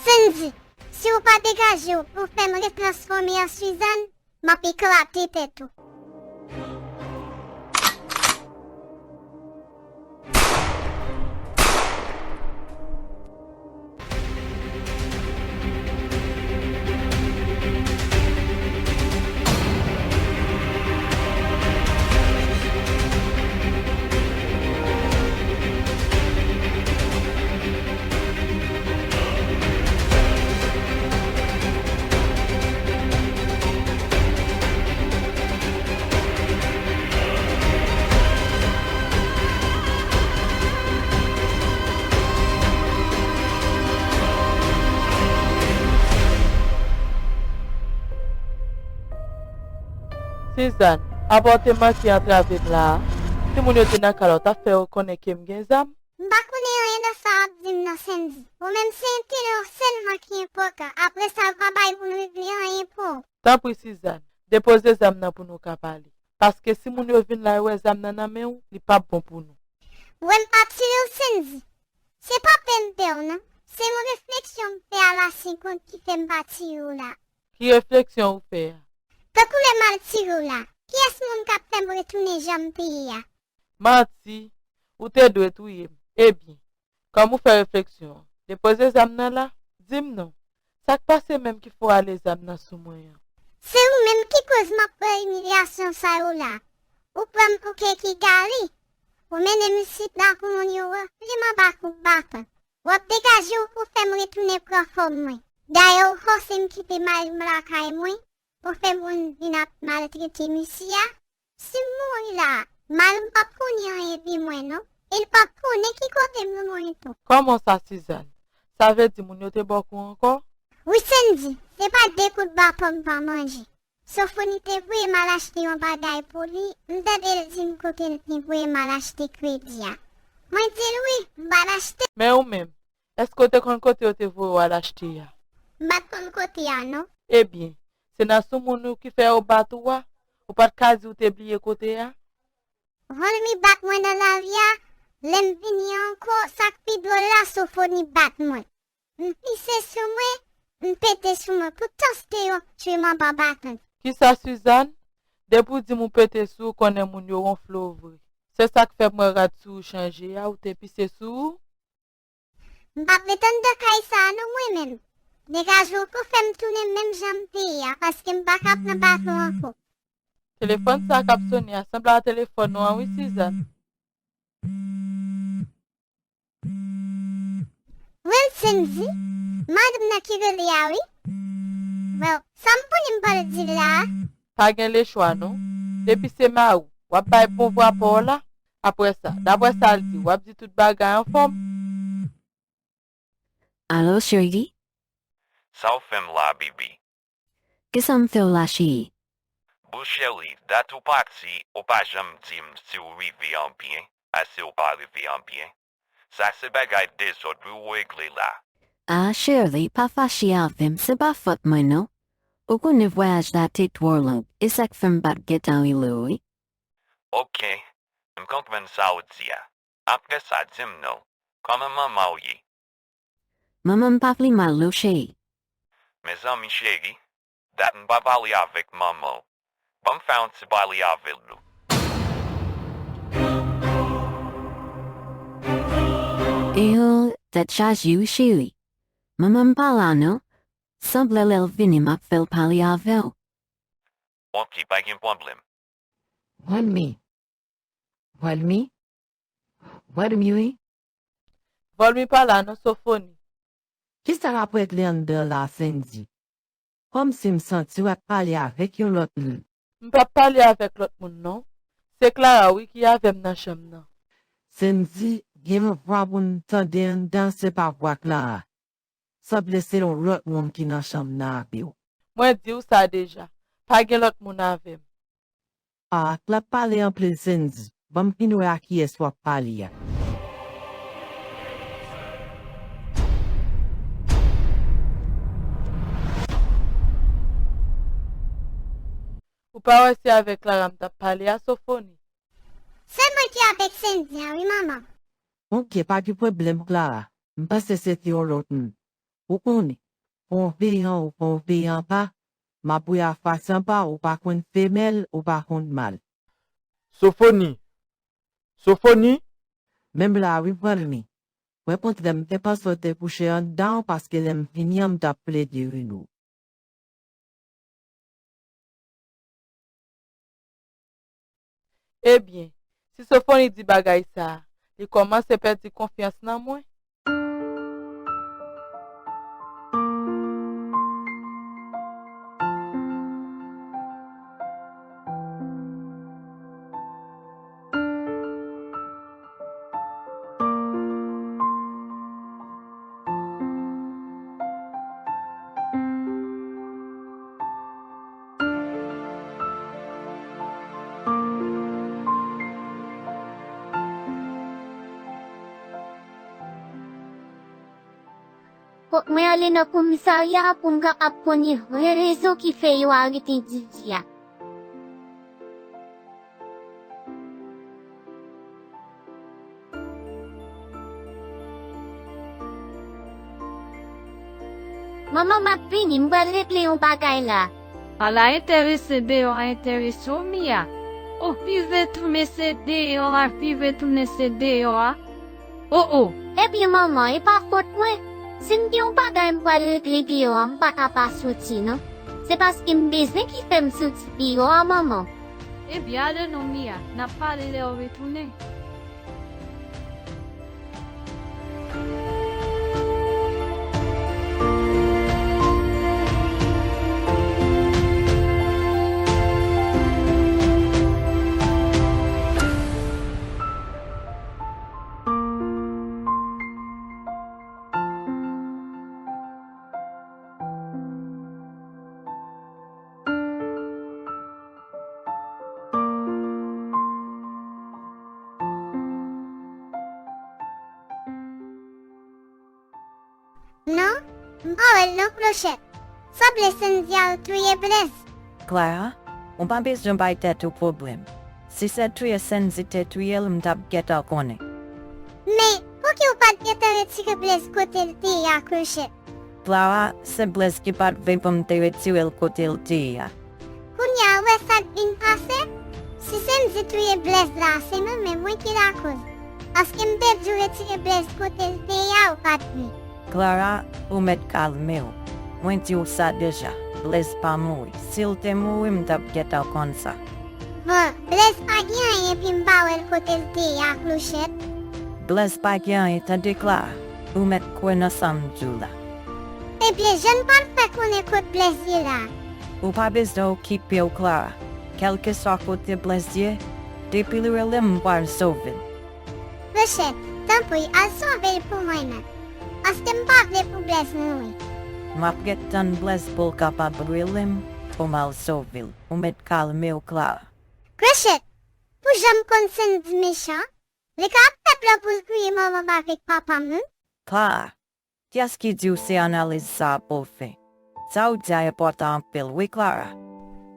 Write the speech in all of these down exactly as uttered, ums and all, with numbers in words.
Senzi, si w pa degaje w pou fè m retransfòme an Suzanne, m ap eklate tèt ou. Sizàn, apa w te manke antrave m la a? Si moun yo te nan kay la, w t ap fè yo konnen ke m gen zam? M pa konnen anyen de sa w ap di m nan, Senzi. Ou menm se enterè w sèlman ki enpòtan. Apre sa, w pa bay moun regle anyen pou ou. Tanpri, Sizàn, depoze zam nan pou nou ka pale. Paske si moun yo vin la, yo wè zam nan nan men w, li p ap bon pou nou. Wè m pa tire w, Senzi. Se pa pè m pè w, non. Se yon refleksyon m fè a la segond ki fè m pa tire w la. Ki refleksyon ou fè a? Tankou lè m al tire w la, kiyès moun k ap fè m retounen jan m te ye a? Manti, ou te dwe touye m. Ebyen, kòm ou fè refleksyon an, depoze zam nan la, di m non. Sa k pase menm ki fè w ale zam nan sou mwen an? Se ou menm ki koz m ap pran imilyasyon sa yo la. Ou pran m pou kèk igali. Ou mennen m isit la pou moun yo ranpli m anba kout baton. W ap degaje w pou fè m retounen pran fòm mwen. Dayè, ou fòse m kite mari m lakay mwen, ou fè moun vin ap maltrete misye a. Si m mouri la a, mari m p ap konnen anyen de mwen non, e l p ap konnen ki kote m mouri tou. Kòman sa, Sizàn? Sa vle di moun yo te ba w kou ankò? Wi, Senzi, se pa de kout baton m pa manje. Sofoni te voye m al achte yon bagay pou li, m tande l di m kote l te voye m al achte kredi a. Mwen di l wi, m pa t achte. Men ou menm, èske w te konn kote yo te voye w al achte a? M pa t konn kote a non. Ebyen, se nan soumoun ou ki fè yo bat ou a? Ou pa t ka di w te bliye kote a? Volmi bat mwen nan lari a, lè m vini ankò, sa k pi dwòl la, Sofoni bat mwen. M pise sou mwen, m pete sou mwen, poutan se te yo k tire m anba baton. Kisa, Sizàn? Depi w di m ou pete sou ou, konnen moun yo wonfle w vre. Se sa k fè m wè rad sou ou chanje a, ou te pise sou ou? M p ap ret anndan kay sa a non mwen menm. Degaje w pou fè m tounen menm jan m te ye a, paske m pa ka pran baton ankò. Telefòn sa k ap sone a sanble a telefòn ou an wi, Sizàn. Wilson di, madanm nan ki rele a wi. Well, sa m konnen m pral di l la a? Pa gen lechwa non. Depi se mari w, w ap bay bon vwa pa w la. Apre sa, daprè sa l di, w ap di tout bagay anfòm. Alo, cheri? Sa w fè m la, bibi? Kisa m fè w la, cheri? Boo cheri, dat ou pati, ou pa janm di m si w rive an byen, a si w pa rive an byen. Sa se bagay dezòd wi w regle la. Ah, cheri, pa fache avè m, se pa fòt mwen non. Ou konnen vwayaj la te twò long, e sa k fè m pa t gentan rele w wi. Oke, m konprann sa w di a. Apre sa, di m non, kòman manman w ye? Manman m pa pi mal non, cheri. Mezanmi cheri, dat m pa pale avèk manman w. Ban m fè yon ti pale avè l non. Eyo, tèt chaje wi, cheri. Manman m pa la non. Sanble lè l vini m ap fè l pale avè w. Oke, pa gen pwoblèm. Vòlmi. Vòlmi? Vòlmi wi. Vòlmi pa la non, Sofoni. Kisa l ap regle anndan la, Sendy? Kòmsi m santi w ap pale avèk yon lòt moun. M p ap pale avèk lòt moun non. Se Clara wi ki avè m nan chanm nan. Sendy, gen yon vwa pou m tande anndan, se pa vwa Clara. Sanble se yon lòt moun ki nan chanm nan avè w. Mwen di w sa deja. Pa gen lòt moun avè m. Ah, l ap pale anpil, Sendy. Ban m fin wè a kiyès w ap pale a. Ou pa wè se avèk Clara m t ap pale a, Sofoni? Se mwen ki avèk Sendy a wi, manman. Oke, pa gen pwoblèm, Clara. M panse se te yon lòt moun. Ou konnen, fò w veye anwo, fò w veye anba, m ap wè a fas anba, ou pa konn femèl, ou pa konn mal. Sofoni! Sofoni! Menm la wi, m pran li. Mwen kontrè, m te panse w te kouche anndan w, paske lè m vini an, m t ap plede rele w. Ebyen, si Sofoni di bagay sa a, li kòmanse pèdi konfyans nan mwen. Fòk mwen ale nan komisarya a pou m kapab konnen vrè rezon ki fè yo arete Didi a. Manman, m ap vini, m pral regle yon bagay la. Ala enterese deyò a enterese w, Mia. O, pi retounen se deyò a, pi retounen se deyò a. O, o. Ebyen, manman, e pa fòt mwen. Si m gen yon bagay m pral regle deyò a, m pa ka pa soti, non. Se paske m bezwen ki fè m soti deyò a, manman. Ebyen, ale non, Mia, n ap pale lè w retounen. Non, m pa wè l non, Klochèt. Sanble Sendy al touye Blèz. Clara, ou pa bezwen bay tèt ou pwoblèm. Si se touye Sendy te touye l, m t ap gentan konnen. Men, pouki w pa t gentan retire Blèz kote l te ye a, Klochèt? Clara, se Blèz ki pa t vle pou m te retire l kote l te ye a. Kounye a, ou wè sa k vin pase? Si Sendy touye Blèz la, se mwen menm wi ki lakoz. Paske m te di w retire Blèz kote l te ye a, ou pa t vle. Clara, ou mèt kalme w. Mwen di w sa deja, Blèz pa mouri. Si l te mouri, m t ap gentan konn sa. Bon, Blèz pa gen anyen epi m pa wè l kote l te ye a, Klochèt. Blèz pa gen anyen, tande, Clara. Ou mèt kwè nan sa m di w la. Ebyen, jan n pral fè konnen kot Blèz ye la? Ou pa bezwen okipe w, Clara. Kèlkeswa kote Blèz ye, depi l rele m, m pral sove l. Klochèt, tanpri, al sove l pou mwen non. Paske m pa vle pou Blèz mouri. M ap ret tann Blèz pou l kapab rele m, pou m al sove l. Ou mèt kalme w, Clara. Klochèt, pou jan m konn Sendy mechan, li ka ap fè plan pou l touye manman m avèk papa m wi. Clara, kiyès ki di w se analiz sa a pou w fè? Sa w di a enpòtan anpil wi, Clara.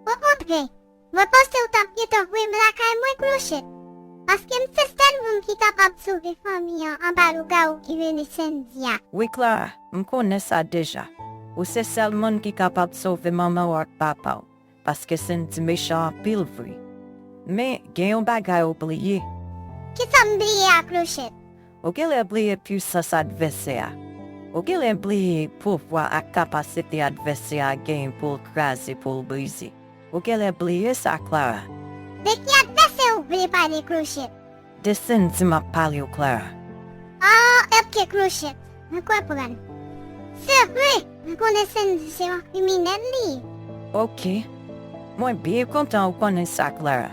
Okontrè, mwen panse w t ap gentan voye m lakay mwen, Klochèt. Paske m se sèl moun ki kapab sove fanmi an anba lougawou ki rele Sendy a. Wi, Clara, m konnen sa deja. Ou se sèl moun ki kapab sove manman w ak papa w. Paske Sendy mechan anpil vre. Men, gen yon bagay ou bliye. Kisa m bliye a, Klochèt? Ou genlè bliye pwisans advèsè a. Ou genlè bliye pouvwa ak kapasite advèsè a genyen pou l kraze, pou l brize. Ou genlè bliye sa, Clara. De ki advèsè ou vle pale, Klochèt? De Sendy m ap pale w, Clara. Ah, ok, Klochèt, mwen konprann. Se vre, mwen konnen Sendy se yon kriminèl li ye. Ok. Mwen byen kontan ou konnen sa, Clara.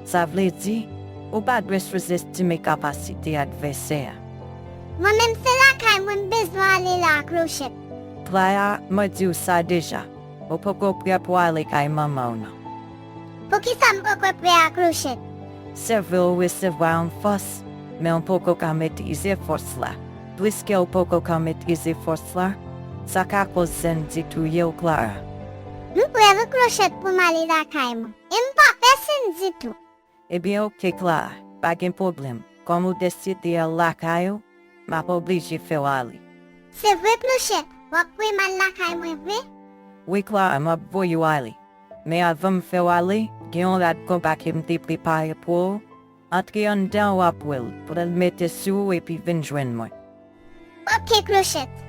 Sa vle di, ou pa dwe souzestime kapasite advèsè a. Mwen menm se lakay mwen m bezwen ale la, Klochèt. Clara, mwen di w sa deja. Ou poko prè pou ale kay manman w nan. Poukisa m poko prè a, Klochèt? Se vre ou resevwa yon fòs, men ou poko ka metrize fòs la. Pliske ou poko ka metrize fòs la, sa ka koz Sendy touye w, Clara. M prè wi, Klochèt, pou m ale lakay mwen. E m pa pè Sendy tou. Ebyen, ok, Clara, pa gen pwoblèm. Kòm ou deside al lakay ou, m ap oblije fè w ale. Se vre, Klochèt, w ap voye m al lakay mwen vre? Wi, Klara, m ap voye w ale. Men avan m fè w ale, gen yon rad konpa ke m te prepare pou ou. Antre anndan, w ap wè l. Pran l mete sou ou epi vin jwenn mwen. Oke, Klochèt.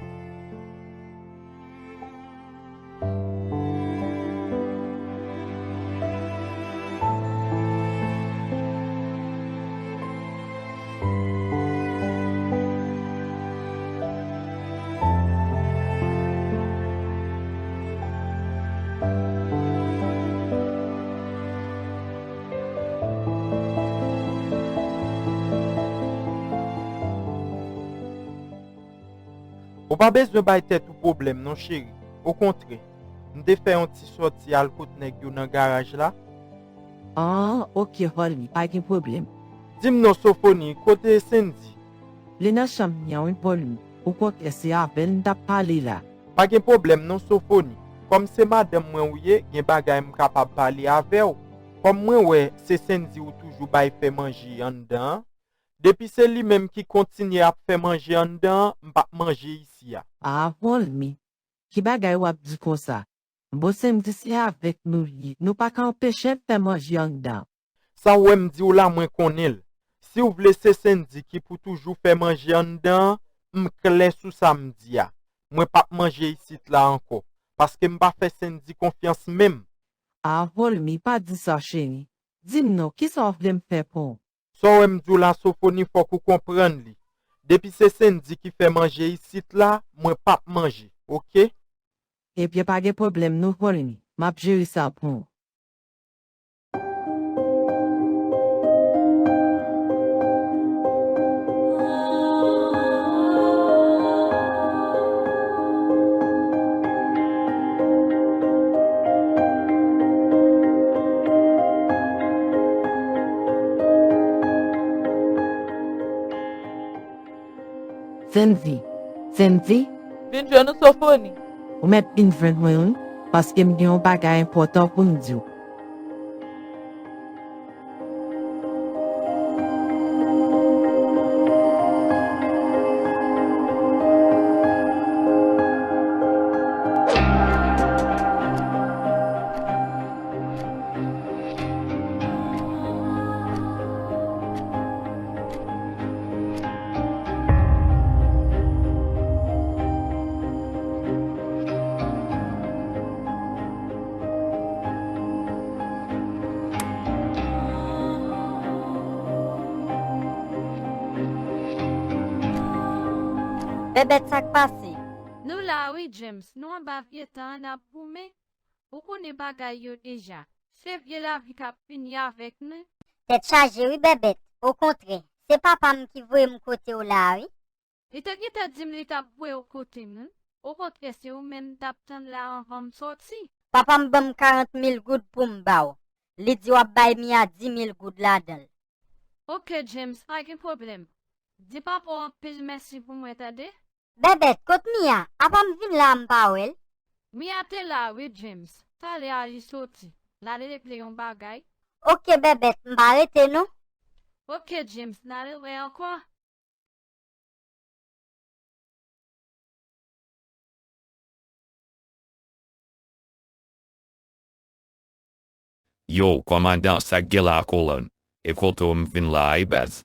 Ou pa bezwen bay tèt ou pwoblèm non, cheri. Okontrè, m te fè yon ti sòti al kot nèg yo nan garaj la. Ah, oke, Holly, pa gen pwoblèm. Di m non, Sofoni, kote Sendy? Li nan chanm li an, wi, Holly. Okontrè, se avè l m t ap pale la. Pa gen pwoblèm non, Sofoni. Kòm se madanm mwen ou ye, gen bagay m kapab pale avè w. Kòm mwen wè se Sendy ou toujou bay fè manje anndan an, depi se li menm ki kontinye ap fè manje anndan an, m p ap manje isi a. Ah, Holly, ki bagay w ap di konsa? Bon, Sendy se avèk nou li ye. Nou pa ka anpeche l fè manje anndan. Sa w wè m di w la, mwen konnen l. Si w vle se Sendy ki pou toujou fè manje anndan an, m klè sou sa m di a. Mwen p ap manje isit la ankò, paske m pa fè Sendy konfyans menm. Ah, Holly, pa di sa, cheri. Di m non, kisa w vle m fè pou w? Sa w wè m di w la, Sofoni, fòk ou konprann li. Depi se Sendy ki fè manje isit la, mwen p ap manje, oke? Ebyen, pa gen pwoblèm non, Holly. M ap jere sa pou w. Sendy, Sendy. Vin jwenn ou, Sofoni. Ou mèt vin jwenn mwen, wi, paske m gen yon bagay enpòtan pou m di w. Bèbèt, sa k pase? Nou la wi, James. Nou anba vye tan an, n ap goumen. Ou konnen bagay yo deja. Se vye lavi k ap fini avèk nou. Tèt chaje wi, Bèbèt. Okontrè, se papa m ki voye m kote w la a, wi. Li te gentan di m li t ap voye w kote m, wi. Okontrè, se ou menm m t ap tann la anvan m soti. Papa m ban m karant mil goud pou m ba w. Li di w ap bay Mia dis mil goud ladan l. Oke, James, pa gen pwoblèm. Di papa w anpil mèsi pou mwen, tande? Bèbèt, kot Mia? Apa m vin la a m pa wè l? Mia te la wi, James. Talè a li soti. L al regle yon bagay. Oke, Bèbèt, m pa rete non. Oke, James, n al wè ankò. Yo, kòmandan, sa k gen la, kolonn? E kote w m vin la a, baz?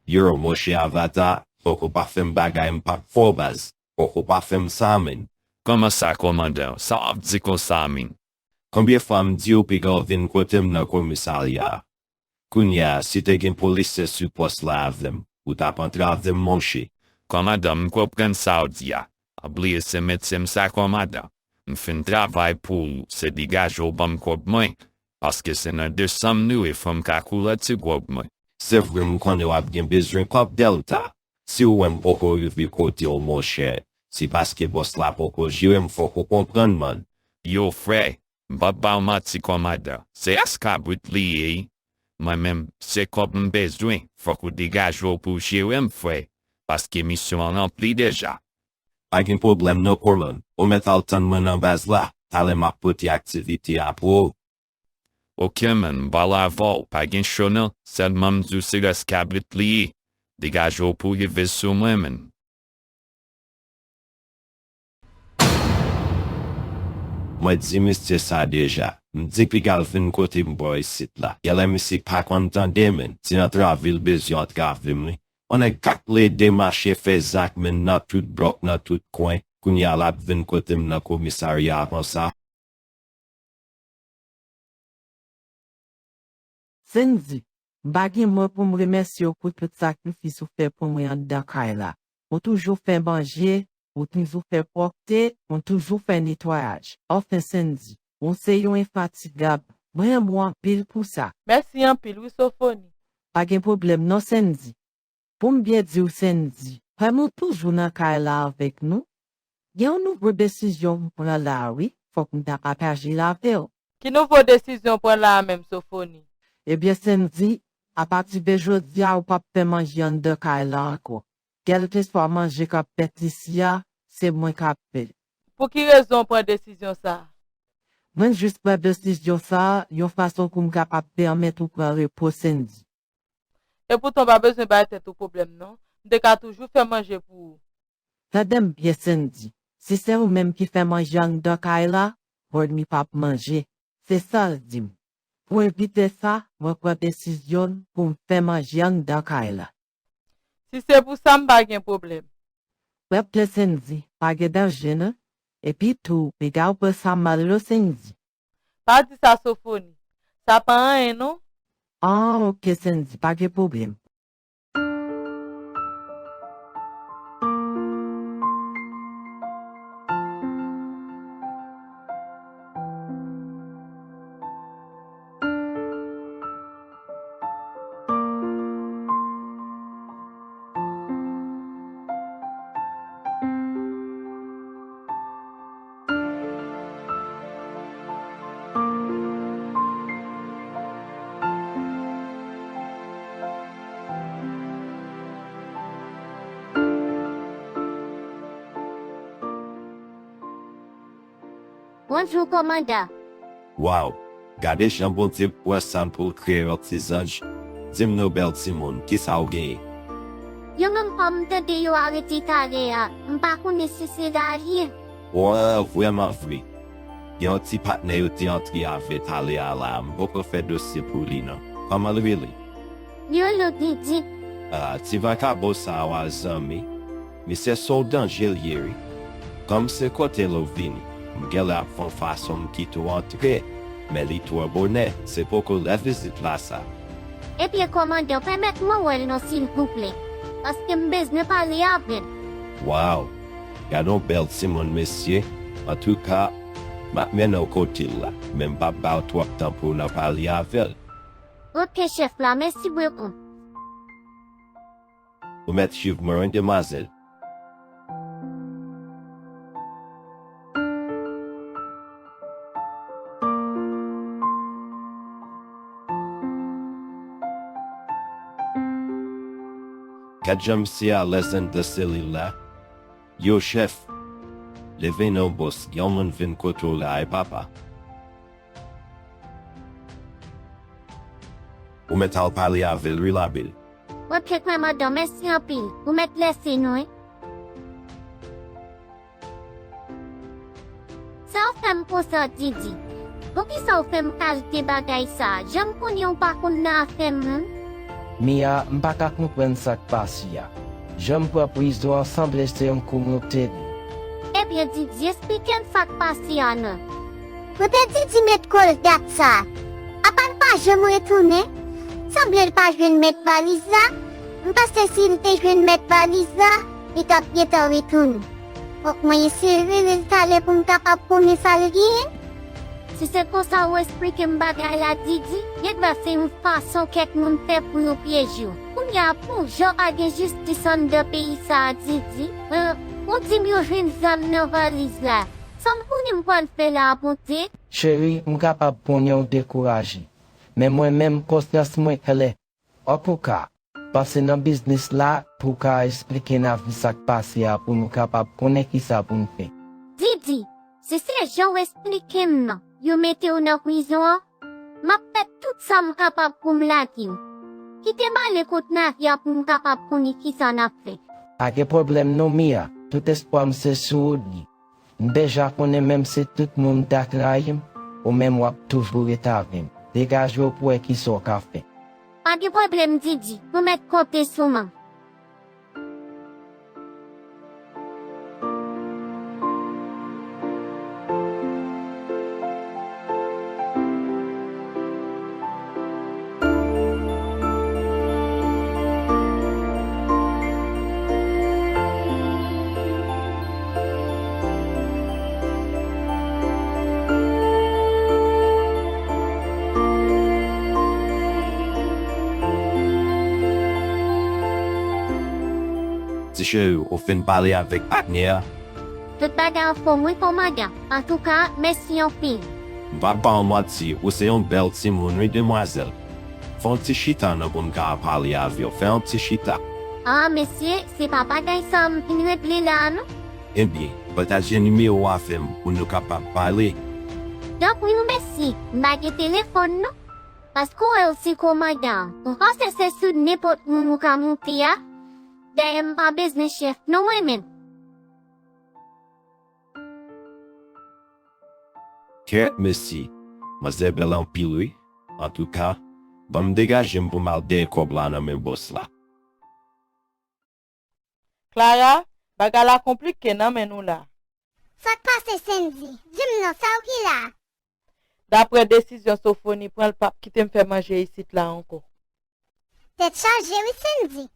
Yo, monchè Avata, fòk ou pa fè m bagay m p ap fè w, baz. Fòk ou pa fè m sa, menn. Kòman sa, kòmandan? Sa w ap di konsa, menn? Konbyen fwa m di w piga w vin kote m nan komisarya a? Kounye a, si te gen polisye sou pòs la avè m, ou t ap antrave m, monchè. Kòmandan, m konprann sa w di a. Pa bliye se metye m sa, kòmandan. M fin travay pou ou, se degaje w ban m kòb mwen, paske se nan desanm nou e fò m ka koule ti gwòg mwen. Se vre, m konnen w ap gen bezwen kòb Dèlta. Si w wè m poko rive kote w, monchè, se paske bòs la poko jere m, fòk ou konprann, man. Yo, frè, m p ap ba w manti, kòmandan. Se eskabrit li ye, wi. Mwen menm, se kòb m bezwen. Fòk ou degaje w pou w jere m, frè, paske misyon an ranpli deja. Pa gen pwoblèm non, kolonn. Ou mèt al tann mwen nan baz la. Talè m ap pote aktivite a pou ou. Oke, man, m pral avè w. Pa gen cho non. Sèlman m di w se eskabrit li ye. Degaje w pou w rive sou mwen, man. Mwen di misye sa deja. M di piga l vin kote m bò isit la. Genlè misye pa konn tande, men. Ti antrave l bezwen antrave m, wi. On nèg k ap plede mache fè zak, men nan tout blòk, nan tout kwen. Kounye a l ap vin kote m nan komisarya konsa. Sendy, m pa gen mo pou m remèsye w pou tout sakrifis ou fè pou mwen anndan kay la. Ou toujou fè manje, ou toujou fè pwòpte, ou toujou fè netwayaj. Anfen Sendy, ou se yon enfatigab. Mwen renmen w anpil pou sa. Mèsi anpil wi Sofoni. Pa gen pwoblèm non Sendy. Pou m byen di w Sendy, kòm ou toujou nan kay la avèk nou, gen yon nouvo desizyon m pran la wi, fòk m ta pataje l avè w. Ki nouvo desizyon w pran la a menm Sofoni? Ebyen Sendy, apati de jodi a ou p ap fè manje anndan kay la ankò. Kèlkeswa manje k ap fèt isi a, se mwen k ap fè l. Pou ki rezon w pran desizyon sa a? Mwen jis pran desizyon sa a yon fason pou m kapab pèmèt ou pran repo Sendy. Epoutan w pa bezwen bay tèt ou pwoblèm non. M te ka toujou fè manje pou ou. Tande m byen Sendy, si se ou menm ki fè manje anndan kay la, Rodney p ap manje. Se sa l di m. Pou evite sa, mwen pran desizyon pou m fè manje anndan kay la. Si se pou sa m pa gen pwoblèm. Pèp Lesendy, pa gen danje non. Epi tou, piga w pran sa mal non Sendy. Pa di sa Sofoni. Sa pa anyen non. Ah ok Sendy, pa gen pwoblèm. Bonjou kòmandan. Waw! Gade jan Bondye pran san l pou l kreye yon ti zanj. Di m non bèl timoun, kisa w genyen? Yon nonm fanm m tande yo arete talè a, m pa konnen si se la l ye. Waw, vrèman vre. Gen yon ti patnè yo te antre avè talè a la, m poko fè dosye pou li non. Kòman l rele? Yo rele Didi. Ah, ti vakabon sa a wa zanmi. Misye se yon danje l ye wi. Kòm se kote l ou vini, m genlè ap fè yon fason m kite w antre, men li twò bonè, se poko lè vizit la sa. Ebyen kòmandan pèmèt mwen wè l non silvouplè, paske m bezwen pale avè l. Waw! Gade yon bèl timoun mesye, antouka m ap mennen w kote l la, men m p ap ba w twòp tan pou w nan pale avè l. Ok chèf la, mèsi bokou. Ou mèt swiv mwen wi demwazèl. Gad jan misye alèz anndan selil la. Yo chèf, leve non bòs, gen yon moun vin kote w la wi papa. Ou mèt al pale avè l wi Labil. Mwen pye kòmandan, mèsi anpil. Ou mèt lèse nou wi. Sa w fè m konsa Didi? Poukisa w fè m kalite bagay sa? Jan m konnen w pa konn nan afè moun? Mia, m pa ka konprann sa k pase a. Jan m pran prizon an sanble se yon kou moute li. Ebyen Didi, esplike m sa k pase a non. Kote Didi met kòl dat sa? Apa l pa janm retounen? Sanble l pa jwenn mèt valiz la. M panse si l te jwenn mèt valiz la, li t ap gentan retounen. Fòk mwen eseye rele l talè pou m kapab konnen sa l genyen. Si se konsa ou esplike m bagay la Didi, genlè se yon fason kèk moun fè pou yo pyeje w. Kounye a pou jan pa gen jistis anndan peyi sa a Didi, ou di m yo jwenn zam nan valiz la. Sa m konnen m pral fè la a Bondye? Cheri, m kapab konnen w dekouraje, men mwen menm konsyans mwen klè. Antouka, pase nan biznis la pou w ka esplike Navi sa k pase a pou nou kapab konnen kisa pou n fè. Didi, si se jan w esplike m nan, yo mete w nan prizon an, m ap fè tout sa m kapab pou m lage w. Kite m ale kot Navi a pou m kapab konnen kisa n ap fè. Pa gen pwoblèm non Mia, tout espwa m se sou ou l ye. M deja konnen menm si tout moun ta trayi m, ou menm w ap toujou ret avè m. Degaje w pou wè kisa w ka fè. Pa gen pwoblèm, Didi. Nou mèt konte sou mwen. Ti cheri, ou fin pale avèk patnè a? Tout bagay anfòm wi, kòmandan. Antouka, mèsi anpil. M p ap ba w manti, ou se yon bèl timoun wi, demwazèl. Fè yon ti chita non pou m ka pale avè w. Fè yon ti chita. Ah, mesye, se pa bagay sa m vin regle la a non. Ebyen, pataje nimewo w avè m pou nou kapab pale. Tanpri w, mesye, m pa gen telefòn non. Paske w wè w se kòmandan an. Ou panse se sou nenpòt moun ou ka monte a? Dayè m pa bezwen chèf non mwen menm. Kèt mesye, manzè bèl anpil wi. Antouka, ban m degaje m pou m al dèyè kòb la nan men bòs la. Clara, bagay la konplike nan men nou la. Sa k pase, Sendy? Di m non, sa w ki la? Daprè desizyon Sofoni pran, l p ap kite m fè manje isit la ankò. Tèt chaje wi, Sendy.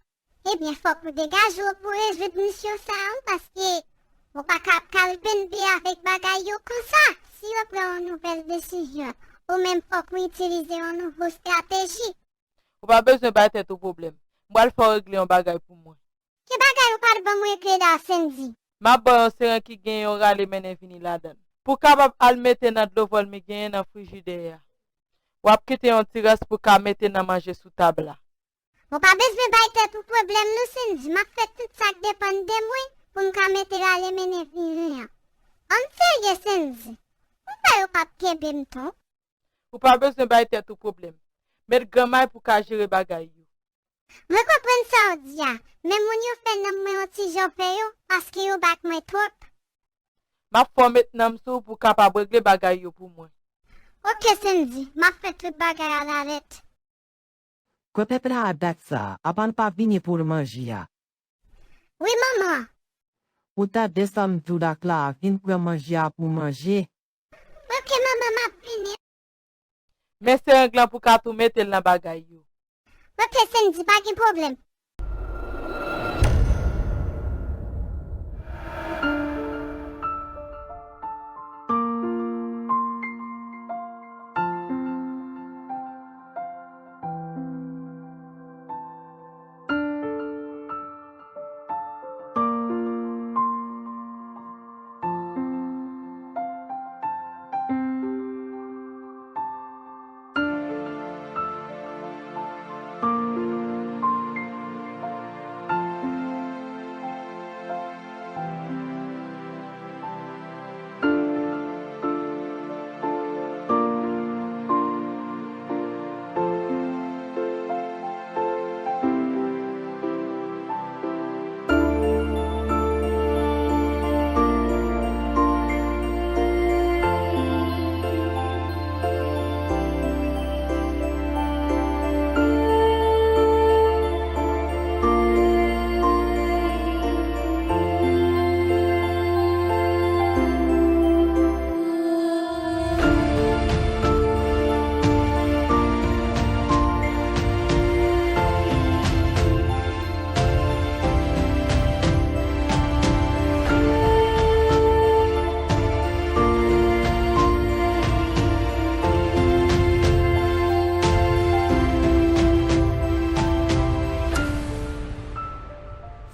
Ebyen, fòk ou degaje w pou rezoud misyon sa a wi, paske ou pa ka ap kalbenbe avèk bagay yo konsa. Si yo pran yon nouvèl desizyon, ou menm fòk ou itilize yon nouvo estrateji. Ou pa bezwen bay tèt ou pwoblèm. M pral fè w regle yon bagay pou mwen. Ki bagay ou pral ban m regle la, Sendy? M ap ba w yon seren ki gen yon rale mennen vini ladan l. Pou w kapab al mete nan dlo vòlmi genyen nan frijidè a. W ap kite yon ti rès pou w ka mete nan manje sou tab la. Ou pa bezwen bay tèt ou pwoblèm non, Sendy. M ap fè tout sa k depann de mwen pou m ka mete rale mennen vini an. Ann serye, Sendy. Ou kwè yo p ap kenbe m tou? Ou pa bezwen bay tèt ou pwoblèm. Met granmay pou ka jere bagay yo. Mwen konprann sa w di a, men moun yo fè nanm mwen yon ti jan fè yo, paske yo bat mwen twòp. M ap fè w met nanm sou w pou w kapab regle bagay yo pou mwen. Oke, Sendy, m ap fè tout bagay alalèt. Kwè pèp la a dat sa a, apa l pa vini pou l manje a? Wi, manman. Ou tande sa m di w la, Clara, vin pran manje a pou w manje. Oke, manman, m ap vini. Men sereng lan pou w ka tou mete l nan bagay yo. Oke, Sendy, pa gen pwoblèm.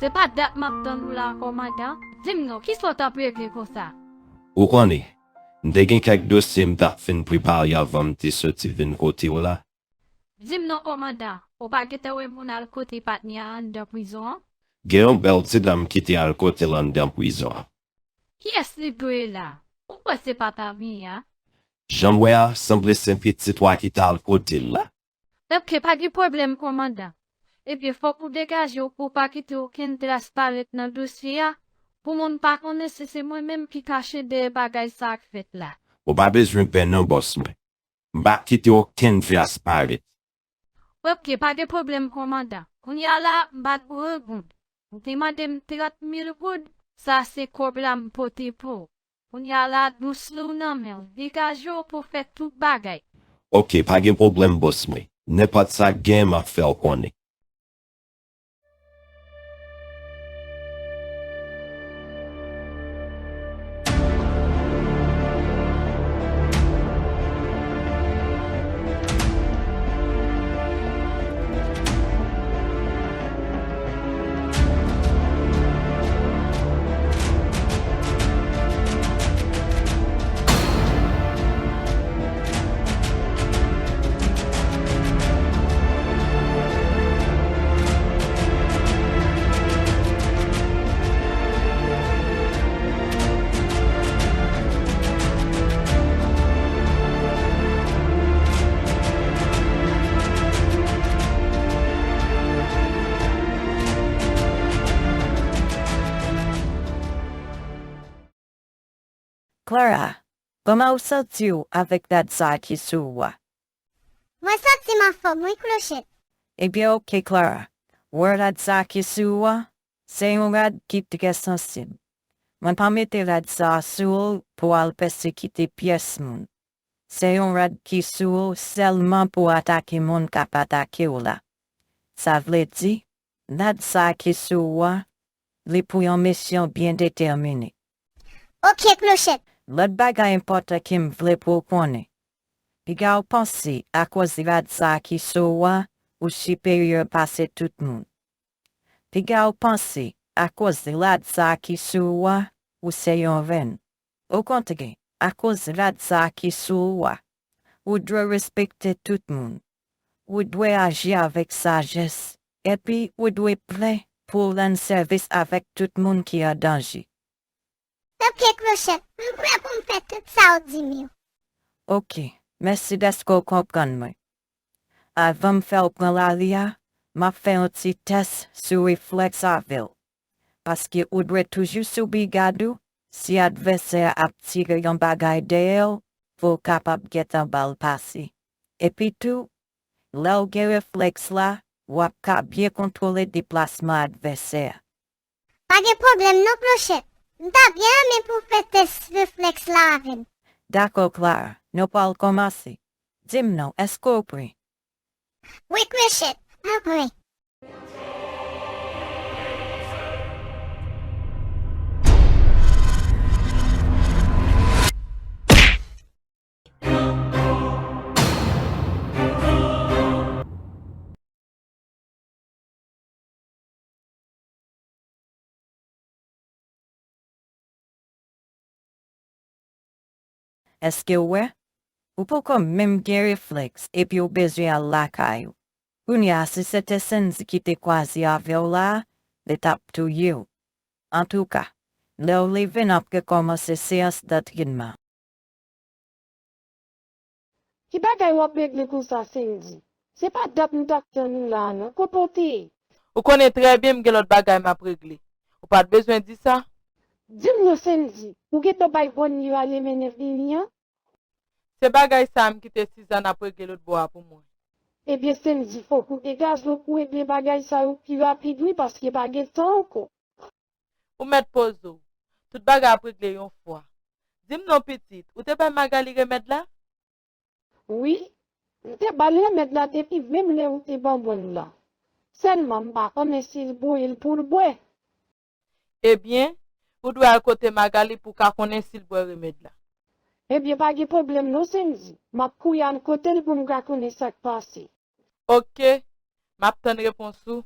Se pa dat m ap tann ou la, kòmandan. Di m non, kisa w t ap regle konsa? Ou konnen, m te gen kèk dosye m t ap fin prepare anvan m te soti vin kote w la. Di m non, kòmandan, ou pa gentan wè moun al kote patnè a anndan prizon an? Gen yon bèl ti dam ki te al kote l anndan prizon an. Kiyès li dwe la? Ou kwè se pa Tavia? Jan m wè a, sanble se pitit w a ki t al kote l la. Oke, pa gen pwoblèm, kòmandan. Ebyen, fòk ou degaje w pou w pa kite okenn tras parèt nan dosye a. pou moun pa konnen si se mwen menm ki kache dèyè bagay sa k fèt la. Ou pa bezwen pè non, bòs mwen. M p ap kite okenn vyas parèt. Oke, pa gen pwoblèm, kòmandan. Kounye a la, m ba l pou yon goud. Ou te mande m trant mil goud, sa se kòb la m pote pou ou. Kounye a la, dous li w nan men w. Degaje w pou w fè tout bagay. Oke, pa gen pwoblèm, bòs mwen. Nenpòt sa k gen, m ap fè w konnen. Clara, kòman ou santi w avèk rad sa ki sou ou a? Mwen santi m anfòm wi, Klochèt. Ebyen, oke, Clara. Ou wè rad sa ki sou ou a? Se yon rad ki trè sansib. Mwen pa mete rad sa a sou ou pou al pèsekite pyès moun. Se yon rad ki sou ou sèlman pou atake moun k ap atake w la. Sa vle di, rad sa ki sou ou a, li pou yon misyon byen detèmine. Oke, Klochèt. Lòt bagay enpòtan ke m vle pou w konnen. Piga w panse, akoz rad sa ki sou ou a, ou siperyè pase tout moun. Piga w panse, akoz rad sa ki sou ou a, ou se yon rèn. Okontrè, akoz rad sa ki sou ou a, ou dwe respekte tout moun. Ou dwe aji avèk sajès, epi ou dwe prè pou w rann sèvis avèk tout moun ki an danje. Oke, Klochèt, m prè pou m fè tout sa w di m yo. Oke, mèsi dèske w konprann mwen. Anvan m fè w pran lari a, m ap fè yon ti tès sou reflèks avè w. Paske ou dwe toujou sou brigad ou si advèsè a ap tire yon bagay dèyè w pou w kapab gentan ba l pase. Epitou, lè w gen reflèks la, w ap ka byen kontwole deplasman advèsè a. Pa gen pwoblèm non, Klochèt. M ta byen renmen pou w fè tès reflèks la avè m. Dakò, Clara, nou pral kòmanse. Di m non, èske w prè? Wi, Klochèt, mwen prè. Èske w wè? Ou poko menm gen reflèks epi w bezwen al lakay ou. Kounye a, si se te Sendy ki te kwaze avè w la a, li t ap touye w. Antouka, lè w leve, n ap rekòmanse seyans dantrenman. Ki bagay w ap regle konsa, Sendy? Se pa dat m t ap tann ou la a non. Kote w te ye? Ou konnen trè byen m gen lòt bagay m ap regle. Ou pa t bezwen di sa. Di m non, Sendy, ou gentan bay bòn li rale mennen vini an? Se bagay sa a m kite Sizàn ap regle lòt bò a pou mwen. Ebyen, Sendy, fòk ou degaje w pou w regle bagay sa yo pi rapid wi, paske pa gen tan ankò. Ou mèt poze w. Tout bagay ap regle yon fwa. Di m non, pitit, ou te bay Magali remèd la? Wi, m te ba l remèd la depi menm lè ou te ban mwen l la. Sèlman, m pa konnen si l boule l pou l bwè. Ebyen, ou dwe al kote Magali pou w ka konnen si l bwè remèd la. Ebyen, pa gen pwoblèm non, Sendy. M ap kouri al kote l pou m ka konnen sa k pase. Oke, m ap tann repons ou.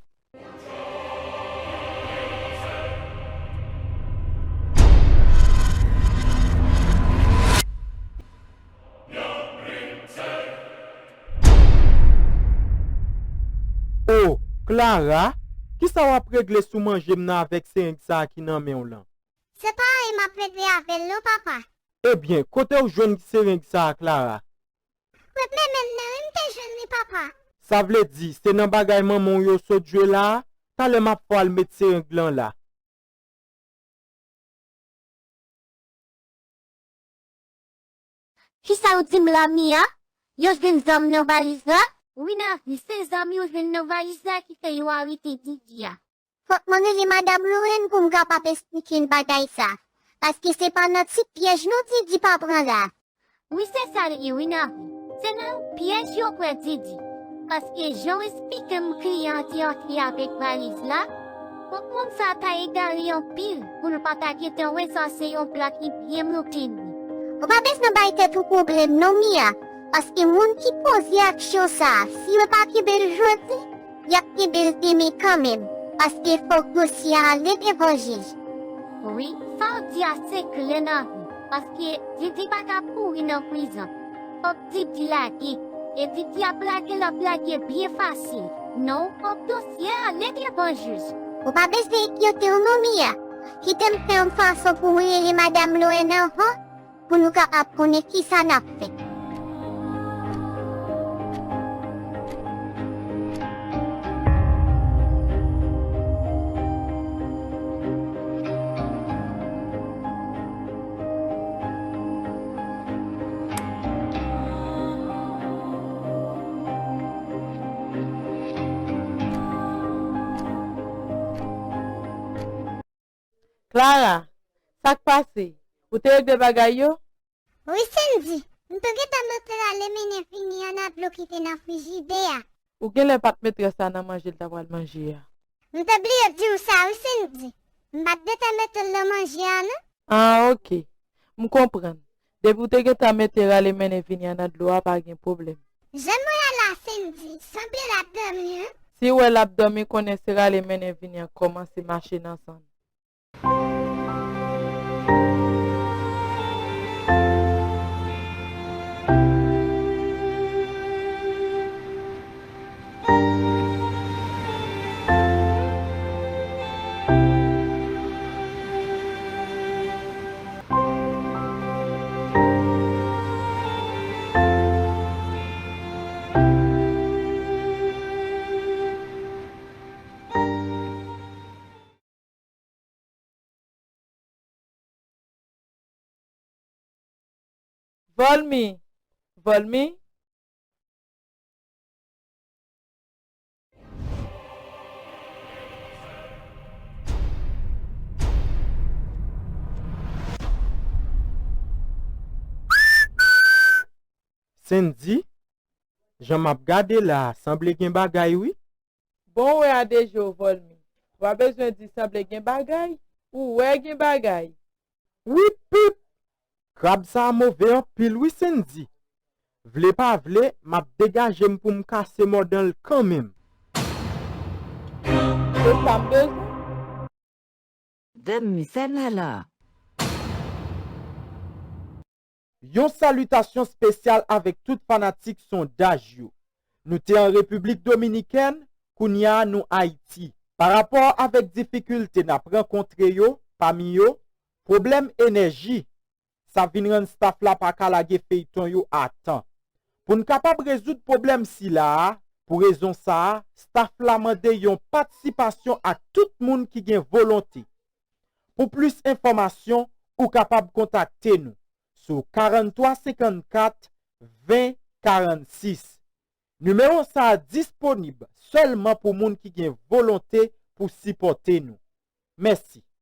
O, Clara, kisa w ap regle sou manje m nan avèk sereng sa a ki nan men w lan? Se pa anyen m ap regle avè l non, papa. Ebyen, kote w jwenn sereng sa a, Clara? Mwen t mennen l nan wi, m te jwenn li, papa. Sa vle di, se nan bagay manman w yo sot jwe la a? Talè m ap fè w al met sereng lan la. Kisa yo di m la, Mia? Yo jwenn zam nan valiz la? Wi, Navi, se zam yo jwenn nan valiz la ki fè yo arete Didi a. Fòk mwen rele madanm Lorraine pou m kapab esplike l bagay sa. Paske se pa nan ti pyèj non Didi pa pran la. Wi, se sa l ye, wi, Navi. Se nan yon pyèj yo pran Didi. Paske jan w esplike m kliyan an te antre avèk valiz la, fòk moun sa ta egare anpil pou l pa ta gentan wè sa se yon pla ki byen monte li. Ou pa bezwen bay tèt ou pwoblèm non, Mia, paske moun ki poze aksyon sa a, si yo pa kenbe l jodi, y ap kenbe l demen kanmenm, paske fòk dosye a ale devan jij. Wi, sa w di a se klè, Navi, paske Didi pa ka pouri nan prizon. Fòk Didi lage, e Didi ap lage, l ap lage byen fasil. Non, fòk dosye a ale devan jij. Ou pa bezwen enkyete w non, Mia. Kite m fè yon fason pou mwen rele madanm Lorraine anvan, pou nou kapab konnen kisa n ap fè. Clara, sa k pase? Ou te regle bagay yo? Wi, Sendy. M te gentan mete rale mennen vini an nan dlo ki te nan frijidè a. Ou genlè pa t met rès la nan manje l ta pral manje a. M te bliye di w sa, wi, Sendy. M pa t gentan mete l nan manje a, non. Ah, oke. M konprann. Depi w te gentan mete rale mennen vini an nan dlo a, pa gen pwoblèm. Jan m wè a la, Sendy, sanble l ap dòmi, wi. Si w wè l ap dòmi, konnen se rale mennen vini an k kòmanse mache nan san l. Volmy, Volmy. Sendy, jan m ap gade la a, sanble gen bagay wi. Bon wè a de je w, Volmy. Ou pa bezwen di sanble gen bagay, ou wè gen bagay. Wi pip! Krab sa a move anpil wi Sendy. Vle pa vle, m ap degaje m pou m kase mòdan l kanmenm. Se sa m bezwen. Dèm misè la la. Yon salitasyon espesyal avèk tout fanatik sondaj yo. Nou te an Repiblik Dominikèn, kounye a nou Ayiti. Pa rapò avèk difikilte n ap rankontre yo, pami yo, pwoblèm enèji. Sa vin rann staf la pa ka lage feyton yo a tan. Pou n kapab rezoud pwoblèm sila a, pou rezon sa a, staf la mande yon patisipasyon ak tout moun ki gen volonte. Pou plis enfòmasyon, ou kapab kontakte nou sou karannntwa senkannkat ven karannsis. Nimewo sa a disponib sèlman pou moun ki gen volonte pou sipòte nou. Mèsi.